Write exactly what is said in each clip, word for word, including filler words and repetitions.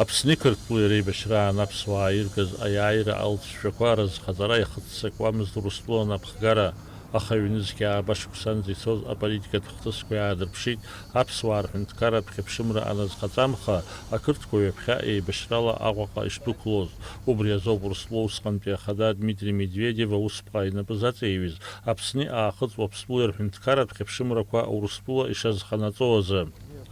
Аԥсни Қырҭтәылеи реибашьраан аԥсуаа иргаз аиааира алҵшәақәа разхаҵара иахыццакуамызт Урыстәыла анапхгара, аха ҩнызқьи ааба шықәсанӡа ицоз аполитикатә хҭысқәа иаадырԥшит аԥсуаа рҳәынҭқарратә хьыԥшымра аназхаҵамха, ақырҭқәа ҩаԥхьа еибашьрала Аҟәаҟа ишдәықәлоз. Убри азоуп Урыстәыла усҟантәи ахада Дмитри Медведев аусԥҟа инапы заҵеиҩыз Аԥсни Аахыҵ Уаԥстәылеи рҳәынҭқарратә хьыԥшымрақәа Урыстәыла ишазханаҵо азы.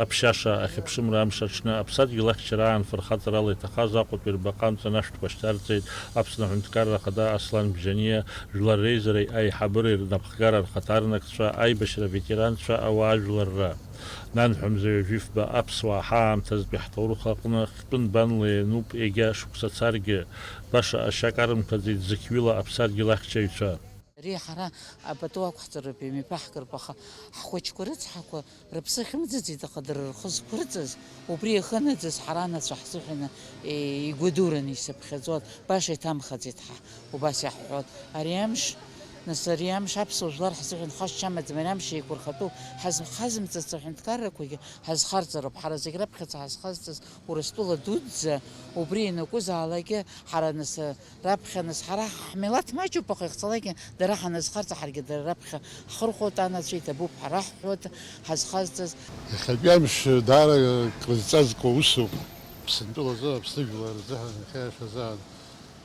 Аԥшьаша ахьыԥшымра амш аҽны аԥсадгьыл ахьчараан фырхаҵарала иҭахаз Аҟәатәи рбаҟа амҵан ашәҭқәа шьҭарҵеит Аԥсны аҳәынҭқарра ахада Аслан Бжьаниа, жәлар реизареи аиҳабыреи рнапхгара рхаҭарнакцәа, аибашьра аветеранцәа, ауаажәларра. Нанҳәа мза ҩажәи фба аԥсуаа ҳаамҭазтәи ҳҭоурых аҟны хьтәы нбанла иануп, егьа шықәса царгьы, баша ашьа карымҭәаӡеит зықьҩыла аԥсадгьыл ахьчаҩцәа. Ари ҳара апату ақәҳҵароуп, имҩаԥаҳгароуп, аха ҳхәыҷқәа рыцҳақәа рыԥсы ахьымӡаӡеит, аха дара рхы зқәырҵаз, убри иахынаӡаз ҳара анацәа ҳзыҳәан, е, игәадураны исыԥхьаӡон, баша иҭамхаӡеит ҳа, убас иаҳҳәон. Ари амш, нас, ари амш аԥсуа жәлар ҳзыҳәан хашҭшьа амаӡам, ари амш еиқәырхатәуп, ҳазхазымҵац аҳәынҭқаррақәагьы ҳазхарҵароуп, ҳара зегь раԥхьаӡа ҳазхазҵаз Урыстәыла дуӡӡа, убри ианакәызаалакгьы ҳара, нас, Раԥхьа нас ҳара ҳмилаҭ маҷуп, аха ихцалакгьы дара ҳаназхарҵа, ҳаргьы дара раԥхьа ҳхырхәоит, анацәа иҭабуп ҳара ҳҳәоит ҳазхазҵаз. Иахьатәи амш даара крызҵазкуа усуп. Аԥсынтәылазы, Аԥсны жәлар рзыҳәан, иахьа иашазаан,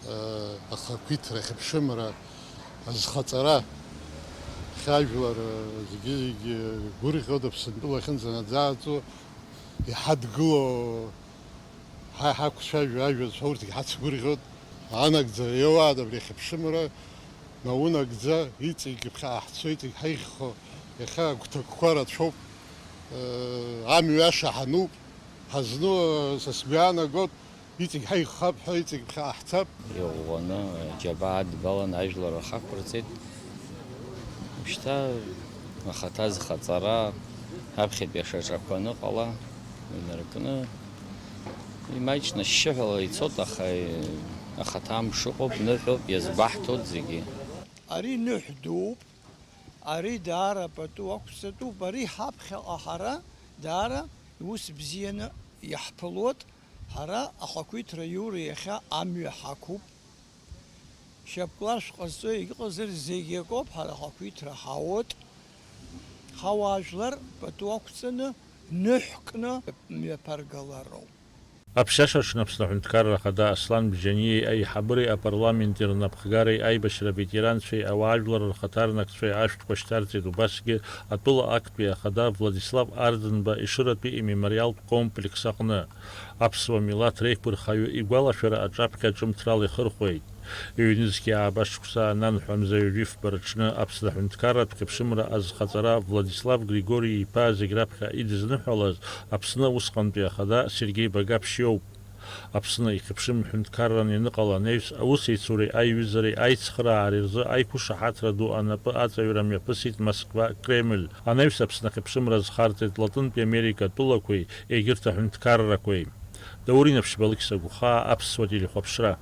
э, ахақәиҭра, ахьыԥшымра, азхаҵара, иахьа ажәлар, э, зегьы-зегьы гәырӷьоит, Аԥсынтәыла ахьынӡанаӡааӡо, иҳадгыло, ҳа иҳақәцәажәо ажәа зҳәо урҭгьы ҳацгәырӷьоит. Анагӡара иоуааит абри ахьыԥшымра, наунагӡа иҵегь ԥхьаҟа ҳцо, иҵегь ҳаиӷьхо, иахьа агәҭакқәа рацәоуп, э, амҩа ашаҳануп, ҳазну, э, са сгәы иаанагоит, иҵегь ҳаиӷьхап ҳәа, иҵегь ԥхьаҟа ҳцап. Иӷәӷәаны, џьабаа адбалан ажәлар рхақәырҵеит. Шьҭа ахаҭа зхаҵара, аԥхьатәи ашьаҿақәа аныҟала, инаркны, имаҷны ашьшьыҳәала ицоит, аха ахаҭа амш ыҟоуп, ныҳәоуп, иазгәаҳҭоит зегьы. Ари ныҳә дууп, ари даара пату ақәҵатәуп, ари ҳаԥхьаҟа ҳара даара ус бзианы иаҳԥылоит, ҳара ахақәиҭра аиура иахьа амҩа ҳақәуп. Шьапкла шәҟазҵо егьыҟазар, зегь акоуп, ҳара ахақәиҭра ҳауеит. Ҳауаажәлар пату ақәҵаны, ныҳәкны мҩаԥаргалароуп. Аԥшьаша аҽны Аԥсны аҳәынҭқарра ахада Аслан Бжьаниеи аиҳабыреи апарламенти рнапхгареи аибашьра аветеранцәеи ауаажәлар рхаҭарнакцәеи ашәҭқәа шьҭарҵеит, убасгьы атәыла актәи ахада Владислав Арӡынба Ешыратәи имемориалтә комплекс аҟны. Аԥсуа милаҭ реиқәырхаҩы игәалашәара аҿаԥхьа ҿымҭрала ихырхәеит. Ҩнызқьи ааба шықәса ананҳәа мза ҩажәи фба рыҽны Аԥсны аҳәынҭқарратә хьыԥшымра азхаҵара Владислав Григори-иԥа зегь раԥхьа идызныҳәалаз Аԥсны усҟантәи ахада Сергеи Багаԥшь иоуп. Аԥсны ихьыԥшым ҳәынҭқарран ианыҟала анаҩс аусеицуреи аиҩызареи аицхыраареи рзы аиқәышаҳаҭра ду анапы аҵаҩра мҩаԥысит Москва, Кремль. Анаҩс Аԥсны ахьыԥшымра азхарҵеит Латынтәи Америка атәылақәеи егьырҭ аҳәынҭқаррақәеи. Даур Инаԥшьба, Алықьса Гәхаа, Аԥсуа телехәаԥшра.